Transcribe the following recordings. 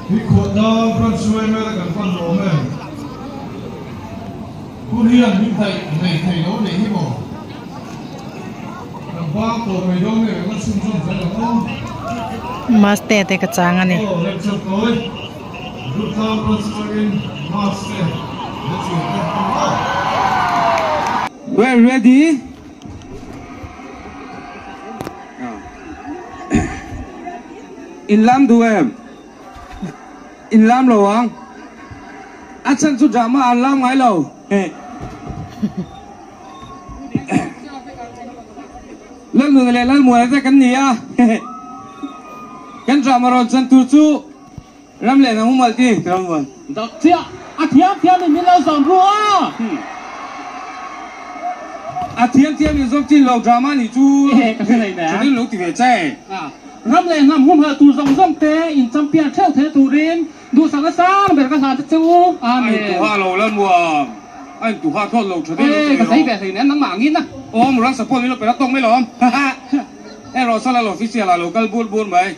Hi khuahtlang Branch yma te kan pan lawm em? Hun hian min daih nei thei lo nih hi maw? Kan bang tawh mai dawn nge kan la chhunzawm zel ang aw? Maste te ka chang a ni. Aw lecture tawi Durtlang Branch atangin Maste lecture te ang aw. Well ready? In lam duh em? In lam lo ang. A chhan chu drama an lam ngai lo. Lalnuna leh Lalmuana te kan ni a. Kan drama rawn chan tur chu Ram leh hnam humal ti Rammuan. Dak chiah a thiam thiam in min lo zawm ru a. A thiam thiam in zawm chin lo drama nih chu Ka hre nei nen. Tha lo ti ve che. Ram leh hnam humhalh tur zawng zawng te in champion theuh thei turin duhsakna sang ber ka hlan te che u. Amen. A intuha lo Lalmuan. A intuha thlawt lo tha deuh lo ti Ka zei ve hlei nen nangmah angin a. Aw Muran support min lo pe la tawk mai lo awm. Hei rawh saw Lal official ah lo kal bur bur mai.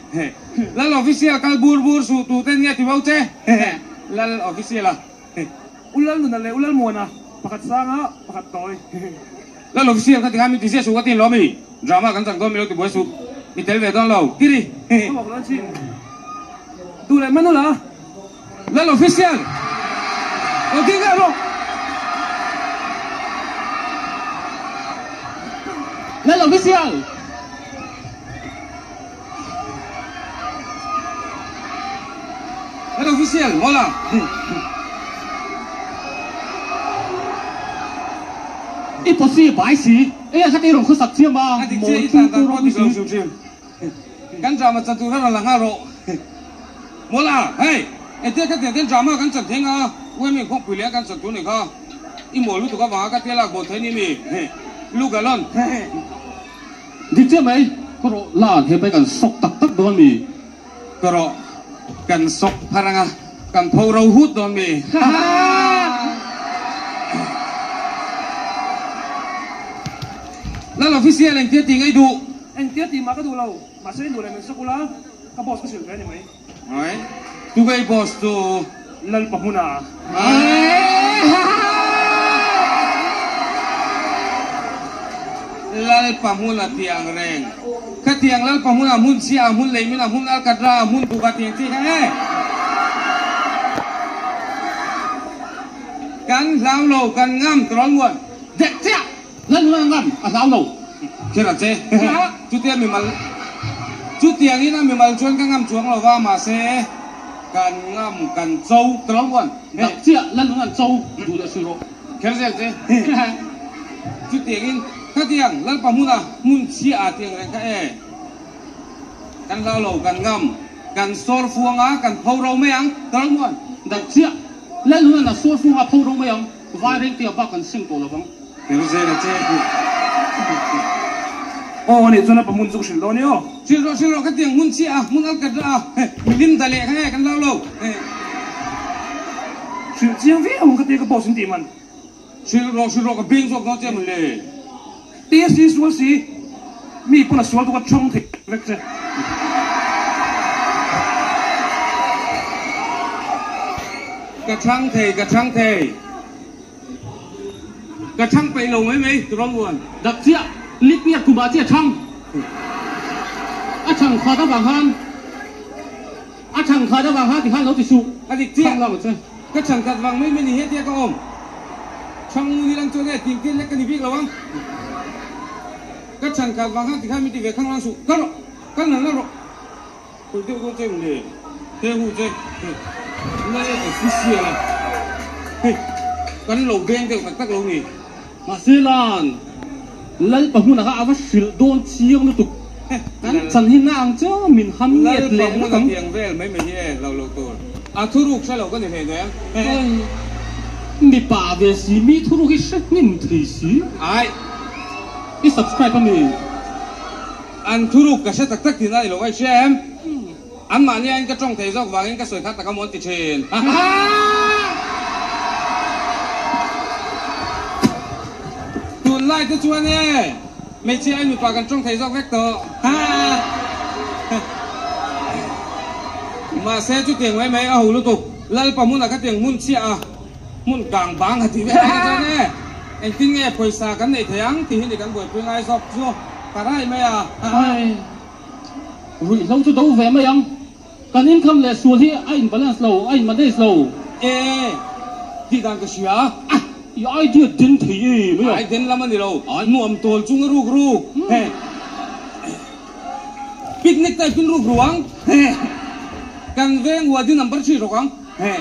Lal official kal bur bur suh tu te nia ti bo che. Lal official a. U Lal Nuna leh U Lal Muana pakhat sanga pakhat tawi. Lal official kha tikhan min ti ziah suh ka ti lo mi. Drama kan chang dawn mi lo ti buai suh. I tel ve dawn lo. Kiri. Ka bawk dawn chin. Duh leh man ula. Lal official. Aw ding leh rawh. Lal official. Lal official mawla. I pawsi bai si. Eng kha te rawn khawsak chiam a. A dik chiah i tlan dan pawh dik lo hrim hrim. Kan drama chan tur a rawn la nghal rawh. Mawla, hei, engtia kha tiang ten drama kan chan thei nga, UMA khawngpui leh a kan chan tur nih kha. I mawl lutuk avanga ka tia lak bawl thei ni mi? Lu galon. Dik chiah mai, ka rawh lan he pai kan sawk tak tak dawn mi? Ka rawh kan sawk phar anga kan pho ro hut dawn mi? Lal official engtia tih ngaih duh? Engtia tih mah ka duh lo, mahse i duh leh min sawk ula, ka boss ka hrilh ve a ni mai. Mai, tu ka i boss tu? Lalpa hmuna. Lalpa hmuna tiang reng. Ka tiang Lalpa hmuna hmun chhia, hmun leimina, hmun alkatra, hmun buka tiang chi kha e. Kan hlau lo, kan ngam, tirawn muan. Dek chiah! Lal hmuna ngam a hlau lo. Kher a che. Chutia mimal Chutiangin a mimal chuan ka ngam chuang lo va, mahse kan ngam kan cho tirawn muan. Dak chiah Lal hmuna an cho duh leh hrih rawh. Kher zel che. Chutiangin khatiang Lalpa hmuna hmun chhia ah tiang reng kha e. Kan hlau lo, kan ngam, kan sawr fuang a, kan pho ro mai ang tirawn muan. Dak chiah Lal hmuna a sawr fuang a pho ro mai ang. Vai reng tia bak kan sim tawh lovang. Kher zel a che. Aw anih chuan a pa hmun chu ka hrilh dawn i aw. Hrilh rawh hrilh rawh ka tiang hmun chiah a hmun al kat rah a milim da leh kha nge kan lau lo. Hrilh chiang viau ang ka tia ka boss in tih man. Hrilh rawh hrilh rawh ka beng zawk dawn che maw le. Tia si sual si mi pawn a sual duh ka thawng thei vek che. Ka thang thei ka thang thei. Ka thang peih lo mai mai turawn uan. Dak chiah lip piak kumah chiah thang. A thang khat avang khan a thang khat avang khan tikhan lo ti suh. A dik chiah. Thang lo che. Ka thang khat vang mai mai ni he tia ka awm. Thang nu ni lang chuan e ting tin lek ka ni bik lo ang. Ka thang khat vang khan tikhan min ti ve khang lang suh. Kal rawh. Kal nan la rawh. Khawi deuh dawn che mawle he hu che lal official a hei kan lo beng deuh tak tak lo ni. Mahse lan Lalpa hmunah kha a va hrilh dawn chiang lutuk kan chan hi na ang chiang min ham nget leh Lalpa hmuna tiang vel mai mai hi e lo lo tur a thuruk hre lo ka ni hleinem. Mipa ve si mi thuruk hi hre hnim thei si. Ai. I subscribe a mi? An thuruk ka hre tak tak thin a ni lo ka i hria em? An mahni aiin ka tawng thei zawk vangin ka sawi kha tak a mawn ti thin. Tunlai te chuan e hmeichhia aiin mipa kan tawng thei zawk vek tawh. Mahse chutiang mai mai a ho lutuk. Lalpa hmunah ka tiang hmun chhiah a, hmun kang bang a tih vel ai chuan e, engtin nge pawisa kan neih thei ang tih hi ni kan buaipui ngai zawk chu ka rai mai a. Ai, ruihhlo chu do ve mai ang. Kan income leh sual hi a in balance lo, a in manage lo. E, tih dan ka hria. A, i idea den thei e mai a. Ai den lam a ni lo, nuam tawl chung a ruk ruk. He, picnic type in ruk ru ang. He, kan veng wadi number 3 rawk ang. He.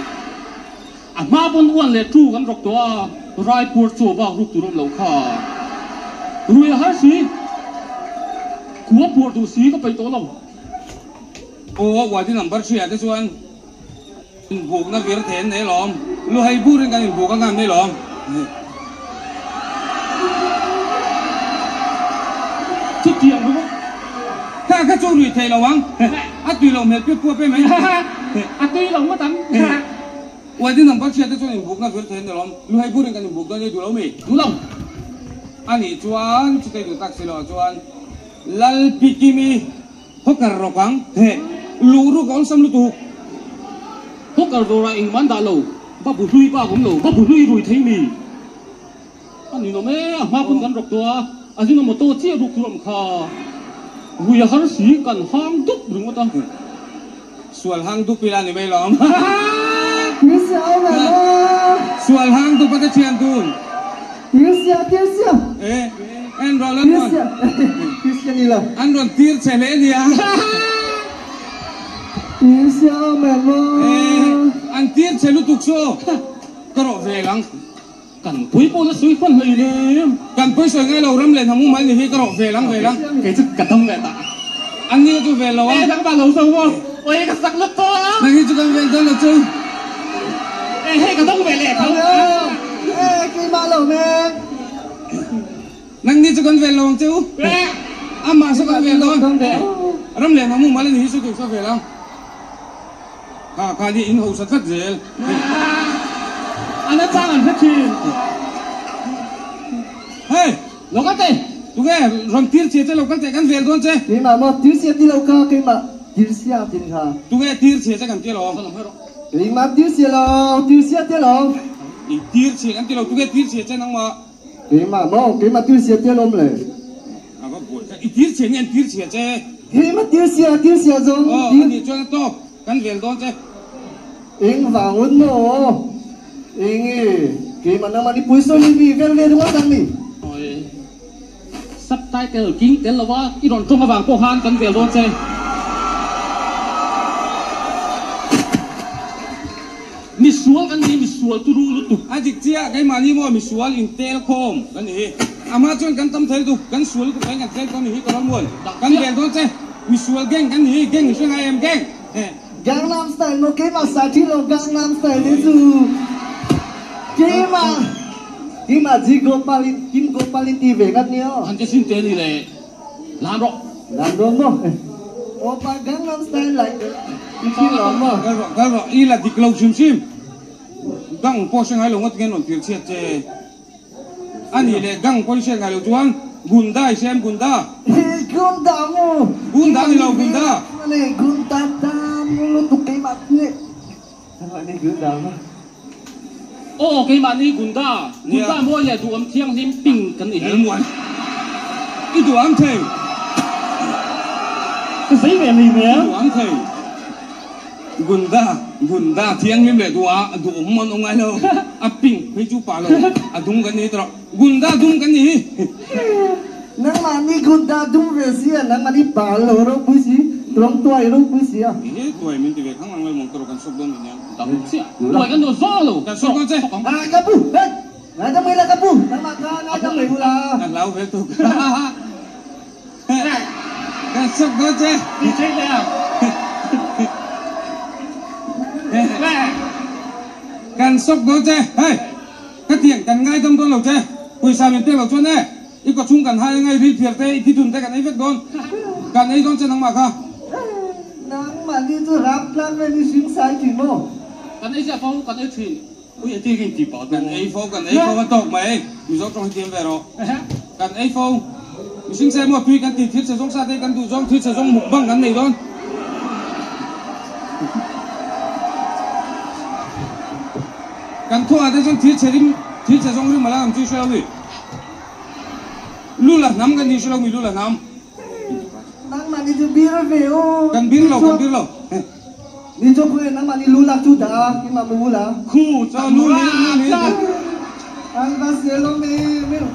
A hma pawn 1 leh 2 kan rawk tawh a, Raipur chaw bak ruk tur awm lo kha. Rui a har si, kua puar duh si ka peih tawh lo. Aw, wadi number 3 ah te chuan inbukna vir thei an nei lawm. Luhai burin kan inbuk anga an nei lawm. Chutiang ringawt. Kha kha chu rui thei lo ang. A tui lo hmel piap puap em mai. A tui lo ngawt ang. Wadi number 3 ah te chuan inbukna vir thei an nei lawm. Luhai burin kan inbuk dawn e duh lo mi? Duh lo. Anih chuan chutei duh tak si lo ah chuan Lalpikimi. Hawker rawk ang, he luh ruk a awlsam lutuk. Hawker dawrah engmah an dah lo, va bu hlui bak awm lo, va bu hlui rui thei mi a ni nawm e, a hma pawn kan rawk tawh a, a zin a motor chiah ruk tur awm kha rui a har si, kan hang dup ringawt a. Sual hang dup ila ni mai lawm. Tirsia awm em aw. Sual hang dup a te thian dun. Tirsia tirsia. E en rawh lan rawn. Tirsia tirsia ni lo. An rawn tir che hle nia. Tirsia awm em aw. E an tir che lutuk chu ka rawh ve lang. Kan pui pawh la sawi hman hlei nem. Kan pui sawi ngai lo ram leh hnam umal ni hi ka rawh ve lang ve lang. Kei chu ka dam leh ta. An ni chu vel lo a. E dang ba lo zo maw. Oi ka sak lut tawh a. Nang hi chu kan vel dawn lo chu. E hei ka dawng ve leh tho. E keimah lo mek. Nang ni chu kan vel lo ang che u. Amah saw kan vel dawn. Ram leh hnam umal ani hi chu tih saw vel ang. Kha kha ni in hausa tlat zel. A na chang an hre thin. Hei! Lo kal teh! Tunge rawn tir chhia che lo kal teh kan vel dawn che. Keimah maw tir chhia ti lo kha keimah tir chhia ti ni kha. Tunge tir chhia che kan ti alawm. Keimah tir chhia lo tir chhia ti alawm. I tir chhia kan ti lo tunge tir chhia che nangmah. Keimah maw keimah tir chhia ti alawm le. A va buai kha i tir chhia nge an tir chhia che. Keimah tir chhia tir chhia zawng. Aw anih chuan a tawk. Kan vel dawn che. Eng vang un maw? Eng e, keimah nangmah ni pawisa mi mi vel ve ringawt ang ni. Awi. Subtitle king tel lova i rawn tawng avang pawh khan kan vel dawn che. Misual kan ni, misual turu lutuk. A dik chiah, keimahni maw misual intel khawm kan ni hi. Amah chuan kan tam thei lutuk, kan sual lutuk aiin kan tlem dawn ni hi ka rawn mual. Kan vel dawn che. Misual gang kan ni hi, gang i hre ngai em gang? He. Gangnam style maw keimah sa thi lo Gangnam style te chu keimah keimah G Gopal in Kim Gopal in ti ve ngat ni aw. An te sin te ni le lan rawh. Lan rawh maw Opa Gangnam style like i thi lo maw. Kal rawh kal rawh i la dik lo hrim hrim gang pawh hre ngai lo ngawt nge an rawn tir chhiat che. A nih leh gang pawh i hriat ngai lo chuan Gunda i hria em Gunda? Gunda maw? Gunda ni lo Gunda. Gunda ta mu lutuk keimah ni. Keimah ni Gunda maw? Aw keimah ni Gunda. Gunda mawi leh duhawm thianghlim ping kan ni hi. Elmuan i duham thei. Ka zei ve mai mai a. I duham thei. Gunda, Gunda thianghlim leh duh a duhawm an awm ngai lo. A pink phei chu pah lo, a dum kan ni tawh. Gunda dum kan ni hi. Nangmahni Gunda dum ve si a, nangmahni pah lo ropui si, rawng tuai ropui si a. He tuai min ti ve khang ang lalmawng tawh kan sawk dawn ni nia. Dang chiah, tuai kan duh zawng lo. Kan sawk dawn che. Ah ka pu, hei, ngaidam mai la ka pu, nangmah kha ngaidam mai u la. Ka hlau ve tuk. Kan sawk dawn che. Ti chei leh ang. Kan sawk dawn che. Hei, ka tiang kan ngaidam dawn lo che. Pawisa min pek lo chuan e, i kawchhung kan hai angai ril phiar te, i thithun te kan ei vek dawn. Kan ei dawn che nangmah kha. Nangmah ni chu rap tlang vel i hring sai thin maw? Kan ei ziah fo, kan ei thin. Ui a ti rin ti pah Kan ei fo, kan ei fo a tawk mai. Mizo tawng hi tiam ve rawh. Kan ei fo. Mihring se maw tui kan ti thil chhe zawng sa te kan duh zawng thil chhe zawng mukbang kan nei dawn. Kan thawhah te chuan thil chhe rim, thil chhe zawng rim a la ang chu i hre lo mi. Lu la hnam kan ni hre lo mi lu la hnam. Nangmah ni chu bir ve aw. Kan bir lo, kan bir lo. Ni chu pui nangmah ni lu lak chu dah a, keimah mu la. Khu chuan lu ni lu ni. An va sel awm em em.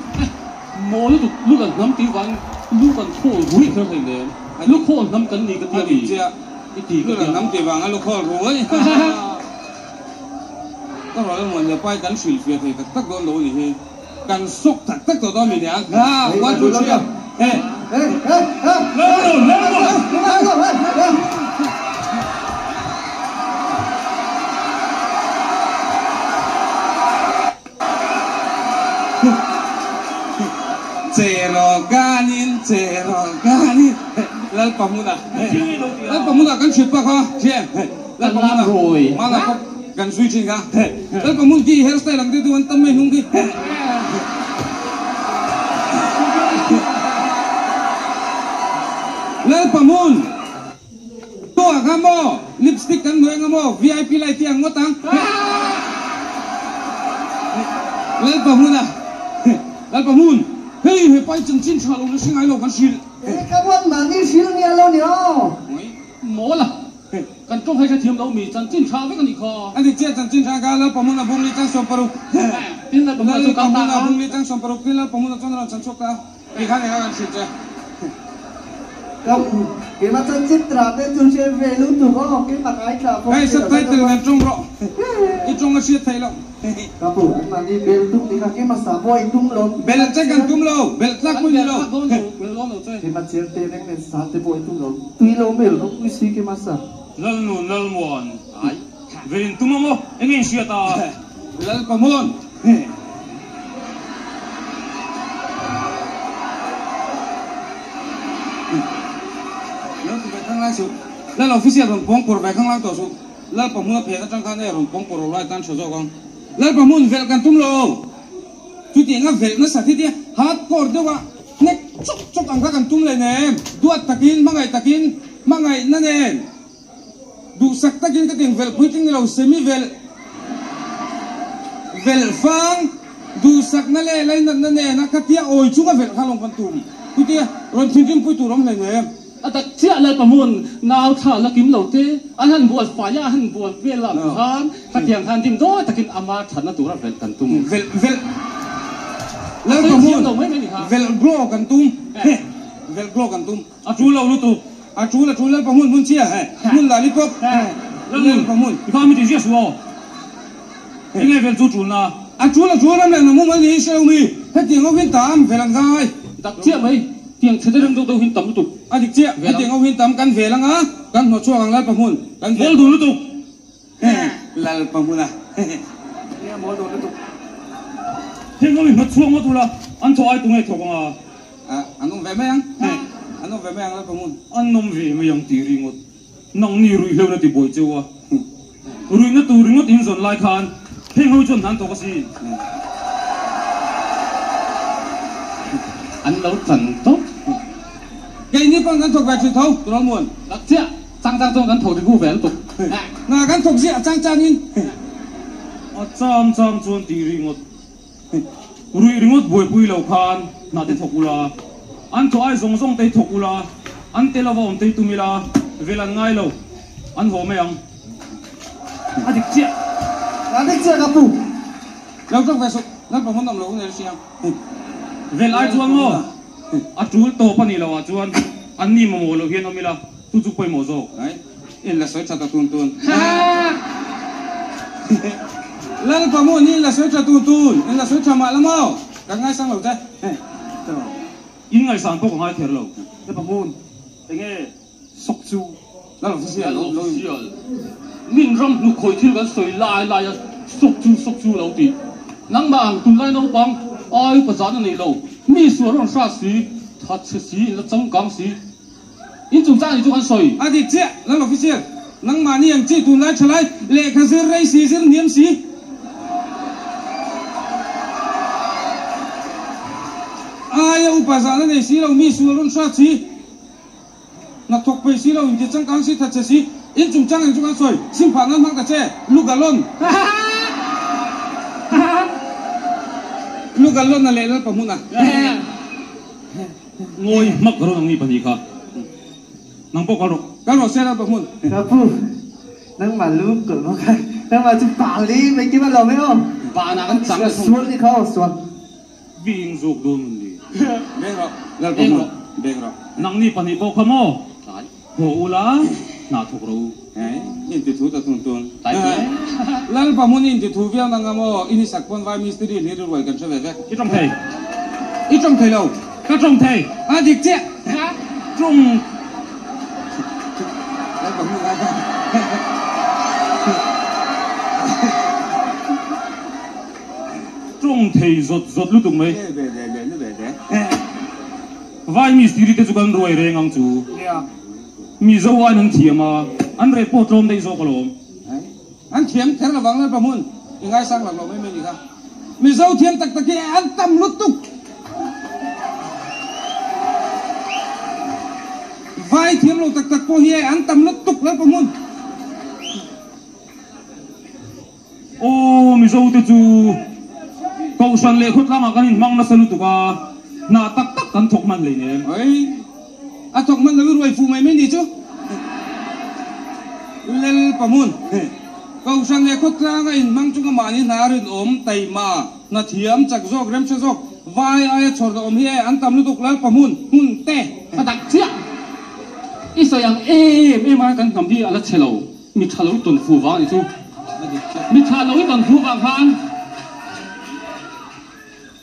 Maw lutuk lu kan hnam tih vang lu kan khawl ruih kher hlei nen. Lu khawl hnam kan ni ka ti a ni. I ti ka ti a. Lu kan hnam tih vanga lu khawl ruih. Ka rual emaw nia pai kan hrilhfiah thei tak tak dawn lo a nih hi. Kan sawk tak tak tawh dawn mi nia. Ha, one two three a. He. Che rawh kanin, che rawh kanin. Lalpa hmunah, Lalpa hmunah kan hrilh pak a, Lalpa hmunah mana pawh kan zui thin kha. Lalpa hmun khi hair style ang deuh deuh an tam mai hnung khi. Lalpa hmun tuah kha maw lipstick kan hnawih anga maw vip light hi ang ngawt ang. Lalpa hmunah Lalpa hmun hei hepa i chanchin tha lo na hre ngai lo kan hrilh. Ka buat mahni hrilh nia lo ni aw. Mawl a. Kan tawng hei hrethiam lo mi chanchin tha vek a nih kha. A dik chiah chanchin tha ka Lalpa hmun a bung li chang 60. Tin Lalpa hmun a chu kal ta a. Bung li chang 60 tin Lalpa hmun a chuan a rawn chan chhuak ta a. Ti khan eng a kan hrilh che. Ka pu keimah chanchin tha te chu hre ve lutuk aw keimah ngaithla fawk Hei subtitle nen tawng rawh. I tawng a hriat theih loh. Ka pu an mahni bel tum ni kha keimah sa pawh i tum lo. Bel che kan tum lo, bel tlak pawh i ni lo. Keimah chiang te reng nen sa te pawh i tum lo. Tui lo mel ropui si keimah sa. Lalnu Lalmuan, ai ve in tum ang aw, enge in hriat a? Lalpamuan. Lo ti ve khang lai suh. Lal official rawn pawng pawr ve khang lang tawh suh. Lalpa hmun a phen atang khan e rawn pawng pawr lai tan tha zawk ang. Lalpa hmun velh kan tum lo. Chutiang a velh nasa thi tia hardcore deuh a hnek chawk chawk ang kha kan tum leh nem. Duat takin, hmangaih takin, hmangaihna nen duhsak takin ka tiang velh puitling ni lo semi velh velh fang duhsakna leh lainatna nen a khatia awi chunga velh kha lawng kan tum. Chutia rawn thinrim pui tur awm hlei nem. A tak chiah Lalpa hmun nau thla la kim lo te an han bual fai a, a han bual vel ang khan khatiang khan dim dawi takin ama thatna tura velh kan tum. Velh velh Lalpa hmun velh glow kan tum velh glow kan tum. A tul lo lutuk. A tul a tul Lalpa hmun hmun chhia hmun la li pawp Lalpa hmun. I kha mi ti ziah suh aw. Enge velh chu tulna? A tul a tul ram leh na mum a ni hre lo mi hetiang ho hian tam velh ang ngai. Dak chiah mai. Tiang chhe te reng deuh deuh hin tam lutuk. A dik chiah, hetiang ho hin tam kan vel anga, kan hnawh chhuak ang Lalpa hmun kan vel. Mawl dun lutuk. Lalpa hmun a. Nia mawl dun lutuk. Heng ho hi hnawt chhuak ngawt ula, an thawh ai tu nge thawk anga? An awm ve mai ang. An awm ve mai ang Lalpa hmun. An awm ve mai ang tih ringawt. Nangni ruihhlo na ti buai cheu a, ruihna tur ringawt in zawn lai khan heng ho chuan hnan tawk a si. An lo chan tawp. Keini pawn kan thawk ve thin tho, Turawl Muan. Tak chiah, chang chang chuan kan thawk ri hu ve lutuk. Hna kan thawk ziah chang chang in. A chang chang chuan tih ringawt. Ruih ringawt buaipui lo khan hna te thawk ula, an thawh ai zawng zawng te hi thawk ula, an tel ava awm te hi tum ila, vel an ngai lo, an haw mai ang. A dik chiah. A dik chiah ka pu. Lo tawk ve suh, naupang hun awm lo hun e hria. Vel ai chuan maw, a tul tawp a nih loh ah chuan an ni mamawh loh hian awm ila, chu chu pawimawh zawk. In la sawi tha ta tun tun. Lalpa maw ni in la sawi tha tun tun. In la sawi tha mah la maw? Ka ngaisang lo che. In ngaihsan pawh ka ngai kher lo. Lalpa hmun enge sawk chu? Lal official lo lo. Official. Min ram hnuk khawi thil kan sawi lai lai a sawk chu sawk chu lo ti. Nangmah ang tunlai naupang ai upa zan a nei lo. Mi sual rawn hrat si, thatchhe si, in la changkang si. In chungchang nih chu kan sawi. A dik chiah, Lal Official, nangmahni ang chi tunlai thalai lehkha zir rei si zir hniam si. Aia upa zahna nei si lo, mi sual rawn hrat si, hnathawk peih si lo, inti changkang si, thatchhe si, in chungchang eng chu kan sawi, sim phah nan hmang ta che, Lugalon. Pu Gallon-a leh Lalpahmuna. Ngawi hmak rawh nangni pahnih kha. Nang pawh kal rawh. Kal rawh se Lalpahmun. Ka pu, nangmah lu kawlh bawk a, nangmah chu pa li mai kim a lawm e aw. Banah kan chang a Sual ni kha aw sual. Bing zawk dawn mun ni. Beng rawh, Lalpahmun, beng rawh. Nangni pahnih pawh kha maw? Haw ula, hna thawk rawh u. In ti thu ta tun tun. Lalpa hmun in ti thu viau nang a maw? I ni sak pawn vai mistiri hlir i ruai kan hre ve vek. I tawng thei. I tawng thei lo. Ka tawng thei. A dik chiah. Tawng. Lalpa hmun lai kha. Tawng thei zawt zawt lutuk mai. Vai mistiri te chu kan ruai reng ang chu. Mizo aiin an thiam a, an reh pawh tlawm daih zawk alawm. An thiam kher lovang Lalpa hmun i ngaisang lak lo mai mai ni kha. Mizo thiam tak tak hi an tam lutuk. Vai thiam lo tak tak pawh hi an tam lutuk Lalpa hmun. Aw Mizo te chu Kohhran leh khawtlangah kan inhmang nasa lutuk a, hna tak tak kan thawk hman hleinem. Oi, a thawk hman lo i ruai fuh mai mai ni chu. Lel Pahmun, Kohhran leh khawtlanga inhmang chunga mahni hna rinawm, taima, hna thiam, chak zawk, remhre zawk, vai aia chhawr dah awm hi e, an tam lutuk Lal Pahmun, hmun te. A dak chiah. I sawi ang em em a kan hnam hi a la chhe lo. Mi tha lo i tawn fu vang anih chu. Mi tha lo i tawn fu vang khan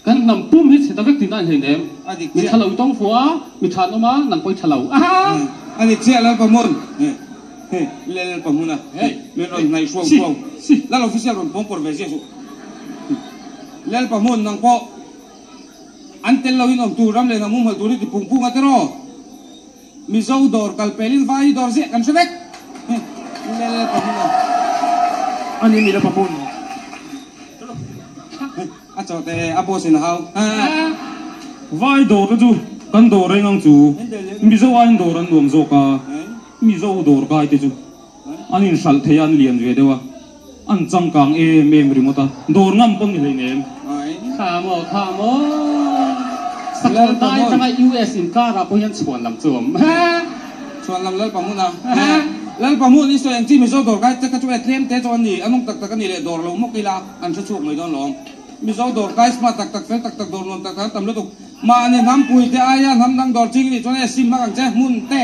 kan hnam pum hi chhe ta vek tihna a ni hleinem. Mi tha lo i tawng fu a, mi tha an awm a, nang pawh i tha lo. A dik chiah Lalpahmun. Lalpahmun a min rawn hnaih hruau hruau. Lal official rawn pawng pawr ve ziah suh. Lalpahmun nang pawh an tel lo in awm tur ram leh hnam humhalh tur hi ti pung pung a tiraw. Mizo dawr kal pelin vai hi dawr ziah kan hre vek. Lel pahmun a. A ni mi la pahmun. A chaw te a boss in a hau. Vai dawr te chu kan dawr reng ang chu. Mizo aiin dawr an nuam zawk a. Mizo dawr kai te chu an inhralh thei a, an lian ve deuh a. An changkang em em ringawt a, dawr ngam pawh ni hleinem. Kha maw, kha maw. Sakawr dai atanga US inkar ah pawh hian chhuan lam chu a awm. Chhuan lam Lalpa hmun a. Lalpa hmun i sawi ang chi Mizo dawr kai te kha chu e tlem te chu an ni, a nung tak tak a ni leh dawr lo mawk ila an hre chhuak mai dawn lawm. Mizo dawr kai smart tak tak fel tak tak dawr nuam tak tak an tam lutuk. Mahni hnampui te aia hnam dang dawr ching i nih chuan e sim hmak ang che hmun te.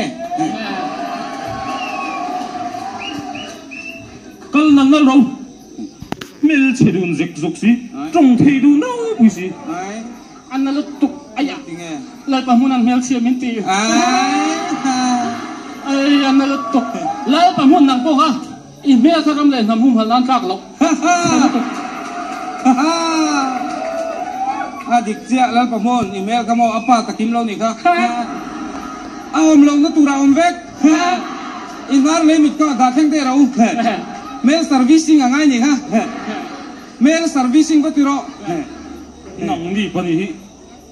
Kal nal nal ro, hmel chhe dun zek zawk si, tawng thei dun ropui si. A na lutuk aia, Lalpa hmun an hmel chhia min ti. Ai a na lutuk, Lalpa hmun nang pawh kha i hmel kha ram leh hnam humhalh nan tlak loh. Chhe lutuk. A dik chiah Lalpa hmun i hmel kha maw a pa ta kim lo nih kha. A awm lohna turah awm vek. I hnar lei mit kha dah thleng teh rawh u. Mail servicing a ngai ni kha. Mail servicing va ti rawh. Nang ni pahnih hi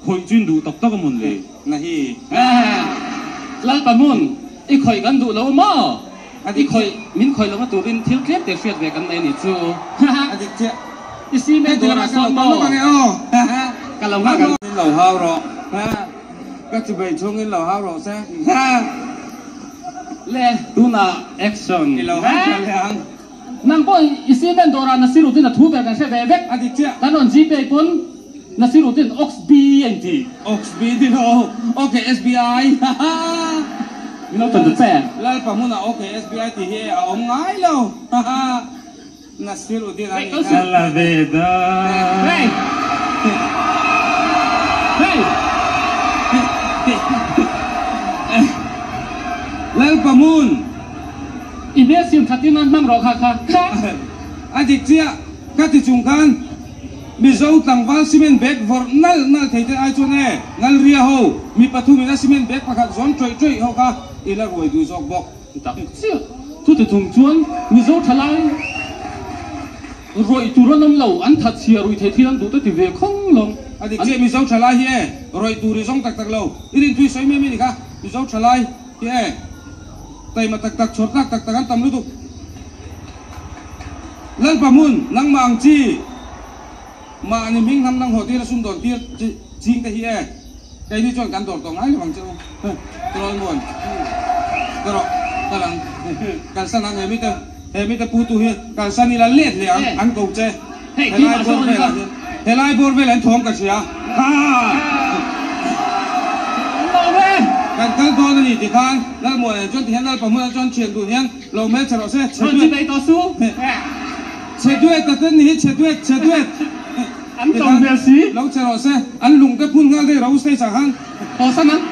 khawih chu in duh tak tak a mawn le? Na hi. Lalpa hmun, i khawih kan duh lo maw? I khawih, min khawih lohna turin thil tlem te hriat ve kan nei a nih chu. A dik chiah. I cement dawrah sawn maw? Ka lo nghak ang. Min lo hau rawh. Ka chubei chhungin lo hau rawh se. Le tunah action. I lo hau tha leh ang. Nang pawh i cement dawrah Nasiruddin a thu ber kan hre ve vek. A dik chiah. Kan rawn Gpay pawn Nasiruddin Ox B a inti. Ox B ni lo. Ok SBI. Min lo tan ta che. Lalpa hmunah Ok SBI tih hi a awm ngai lo. Nasiruddin a nih kha. La ve da. Hey! Hey! Lalpa hmun. I hmel siam that in a hmang rawh kha kha. A dik chiah ka ti chung khan Mizo tlangval cement bag vawrh nalh nalh thei te ai chuan e Ngalria ho mi pathum in a cement bag pakhat zawn tawih tawih ho kha i la ruai duh zawk bawk. Tak chiah. Chuti chung chuan Mizo thalai rawih tur an awm lo, an that chhia ruih theih thil an duh te ti ve khawng lawng. A dik chiah Mizo thalai hi e rawih tur i zawng tak tak lo. I rin thui sawi mai mai ni kha. Mizo thalai hi e taima tak tak chhawr tlak tak tak an tam lutuk. Lalpa hmun nangmah ang chi. Mahni hming hnam dang haw tir a sum dawn tir ching te hi e. Keini chuan kan dawr tawh ngai lo ang che u. Tirawl muan. Ka rawh kal ang. Kalsan ang he mite he mite pu tu hi kalsan ila let leh ang an ko che. Helai bawr velah hian helai bawr velah hian thawm ka hria. Ha! Kan kal dawn a ni ti khan Lalmuana chuan ti hian Lalpa hmunah chuan thian dun hian lo hmel che rawh se. Chhe duet. Chhe duet a ten ni hi chhe duet chhe duet. An tawng hmel si. Lo che rawh se. An lung te phun nghal daih ro stage ah khan. Haw san ang.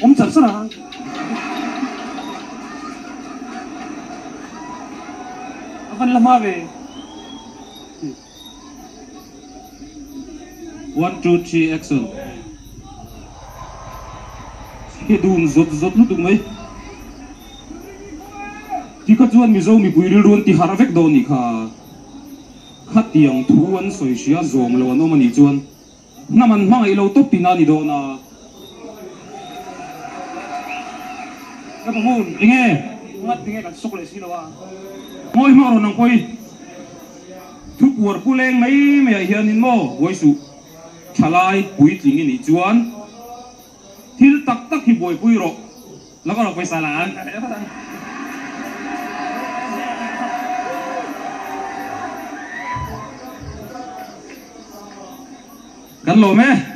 Awm char char a. A van la hma ve. One two three action. Chhe dun zawt zawt lutuk mai. Tikha chuan Mizo mipui rilru an ti harh vek dawn nih kha. Khatiang thu an sawi hria zawm lo an awm anih chuan. Hnam an hmangaih lo tawp tihna a ni dawn a. Ka pa hmun. Enge? Ngat tinge kan sawk leh si lo a. Ngawi hmang rawn ang pawi. Thu puar pu leng mai mai ah hianin maw buai suh. Thalai puitling i nih chuan thil tak tak hi buaipui rawh. Lo ka rawh pawisa la ang. Kan lawm e.